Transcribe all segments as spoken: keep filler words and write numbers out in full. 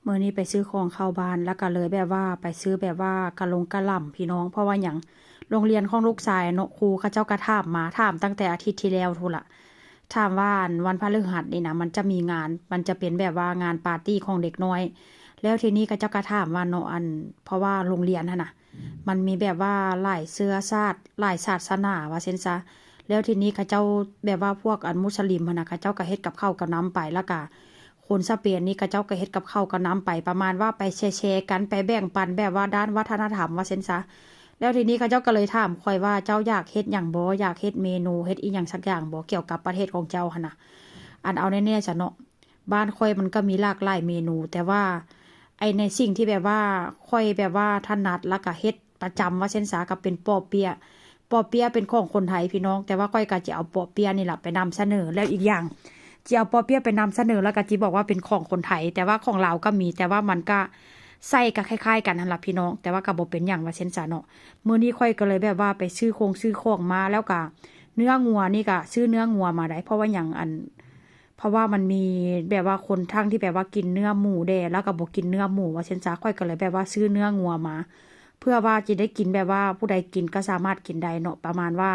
มื้อนี้ไปซื้อของเข้าบ้าน แล้วก็เลยแบบว่าไปซื้อแบบว่ากะลงกะหล่ำพี่น้อง เพราะว่าหยัง โรงเรียนของลูกชายเนาะ ครูเขาเจ้าก็ถามมา ถามตั้งแต่อาทิตย์ที่แล้วพู้นละ ถามว่า อัน วันพฤหัสนี่นะ มันจะมีงาน มันจะเป็นแบบว่างานปาร์ตี้ของเด็กน้อย แล้วทีนี้เขาเจ้าก็ถามว่าเนาะ อัน เพราะว่าโรงเรียนหั้นนะ มันมีแบบว่าหลายเชื้อชาติ หลายศาสนา ว่าซั่นซะ แล้วทีนี้เขาเจ้าแบบว่าพวกอันมุสลิมหั้นนะ เขาเจ้าก็เฮ็ดกับข้าวกับน้ำไป แล้วก็คนสเปนนี่เขาเจ้าก็เฮ็ดกับข้าวกับน้ำไป ประมาณว่าไปแชร์ๆกัน ไปแบ่งปันแบบว่าด้านวัฒนธรรม ว่าซั่นซะ แล้วทีนี้เขาเจ้าก็เลยถามข้อยว่า เจ้าอยากเฮ็ดหยังบ่ อยากเฮ็ดเมนู เฮ็ดอิหยังสักอย่างบ่ เกี่ยวกับประเทศของเจ้าหั้นนะ อัน เอาแน่ๆซะเนาะ บ้านข้อยมันก็มีหลากหลายเมนู แต่ว่าไอ้ในสิ่งที่แบบว่าข้อยแบบว่าถนัด แล้วก็เฮ็ดประจำ ว่าซั่นซะ ก็เป็นเปาะเปี๊ยะ เปาะเปี๊ยะเป็นของคนไทยพี่น้อง แต่ว่าข้อยก็จะเอาเปาะเปี๊ยะนี่ล่ะไปนำเสนอ แล้วอีกอย่าง จะเอาเปาะเปี๊ยะไปนำเสนอ แล้วก็จะบอกว่าเป็นของคนไทย แต่ว่าของลาวก็มี แต่ว่ามันก็ไส้ก็คล้ายๆกันหั้นล่ะพี่น้อง แต่ว่าก็บ่เป็นหยัง ว่าซั่นซะเนาะ มื้อนี้ข้อยก็เลยแบบว่าไปซื้อคงซื้อของมา แล้วก็เนื้องัวนี่ก็ซื้อเนื้องัวมาได้ เพราะว่าหยัง อัน เพราะว่ามันมีแบบว่าคนทั้งที่แบบว่ากินเนื้อหมูแด่ แล้วก็บ่กินเนื้อหมู ว่าซั่นซะ ข้อยก็เลยแบบว่าซื้อเนื้องัวมา เพื่อว่าจะได้กินแบบว่าผู้ใดกินก็สามารถกินได้เนาะ ประมาณว่า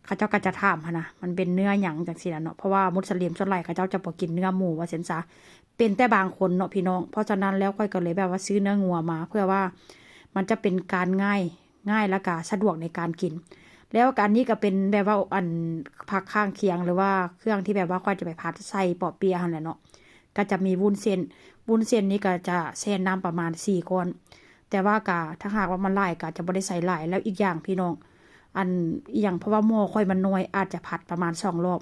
เขาเจ้าก็จะถามหั้นนะ มันเป็นเนื้อหยังจั่งซี้ล่ะเนาะ เพราะว่ามุสลิมส่วนหลายเขาเจ้าจะบ่กินเนื้อหมู ว่าซั่นซะ เป็นแต่บางคนเนาะพี่น้อง เพราะฉะนั้นแล้วข้อยก็เลยแบบว่าซื้อเนื้องัวมา เพื่อว่ามันจะเป็นการง่าย ง่ายแล้วก็สะดวกในการกิน แล้วก็อันนี้ก็เป็นแบบว่าอันผักข้างเคียง หรือว่าเครื่องที่แบบว่าข้อยจะไปผัดใส่เปาะเปี๊ยะหั้นแหละเนาะ ก็จะมีวุ้นเส้น วุ้นเส้นนี่ก็จะแช่น้ำประมาณสี่ก้อน แต่ว่าก็ถ้าหากว่ามันหลายก็จะบ่ได้ใส่หลาย แล้วอีกอย่างพี่น้อง อัน อีหยัง เพราะว่าหม้อข้อยมันน้อย อาจจะผัดประมาณสองรอบ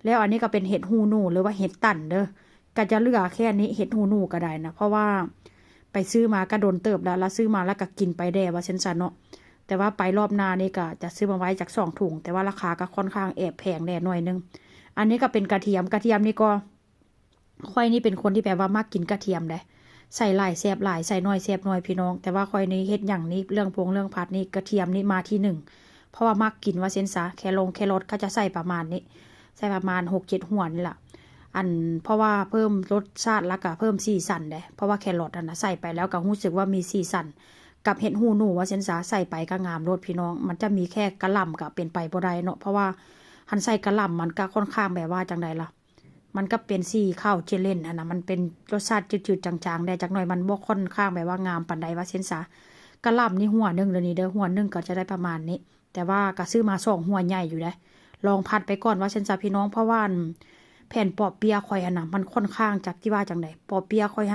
แล้วอันนี้ก็เป็นเห็ดหูหนู หรือว่าเห็ดตันเด้อ ก็จะเหลือแค่นี้ เห็ดหูหนูก็ได้นะ เพราะว่าไปซื้อมาก็โดนเติบแล้ว แล้วซื้อมาแล้วก็กินไปแด่ ว่าซั่นซะเนาะ แต่ว่าไปรอบหน้านี่ก็จะซื้อมาไว้จักสองถุง แต่ว่าราคาก็ค่อนข้างแอบแพงแด่หน่อยนึง อันนี้ก็เป็นกระเทียม กระเทียมนี่ก็ ข้อยนี่เป็นคนที่แบบว่ามักกินกระเทียมเด้ ใส่หลายแซ่บหลาย ใส่น้อยแซ่บน้อยพี่น้อง แต่ว่าข้อยนี่เฮ็ดหยังนี่ เรื่องพงเรื่องผัดนี่ กระเทียมนี่มาที่หนึ่ง เพราะว่ามักกิน ว่าซั่นซะ แคลงแครอทก็จะใส่ประมาณนี้ ใส่ประมาณหกเจ็ดหัวนี่ล่ะ อัน เพราะว่าเพิ่มรสชาติแล้วก็เพิ่มสีสันเด้ เพราะว่าแครอทหั้นนะ ใส่ไปแล้วก็รู้สึกว่ามีสีสัน กับเห็ดหูหนู ว่าซั่นซะ ใส่ไปก็งามโลดพี่น้อง มันจะมีแค่กะหล่ำก็เป็นไปบ่ได้เนาะ เพราะว่าหั้นใส่กะหล่ำมันก็ค่อนข้างแบบว่าจั่งใดล่ะ มันก็เป็นสีขาวเจเล่นหั้นนะ มันเป็นรสชาติจืดๆจางๆแด่จักหน่อย มันบ่ค่อนข้างแบบว่างามปานใด ว่าซั่นซะ กะหล่ำนี่หัวหนึ่งเด้อนี่เด้อ หัวหนึ่งก็จะได้ประมาณนี้ แต่ว่าก็ซื้อมาสองหัวใหญ่อยู่เด้ ลองผัดไปก่อน ว่าซั่นซะพี่น้อง เพราะว่าอัน แผ่นเปาะเปี๊ยะข้อยหั้นนะ มันค่อนข้าง จักสิว่าจั่งใด เปาะเปี๊ยะข้อย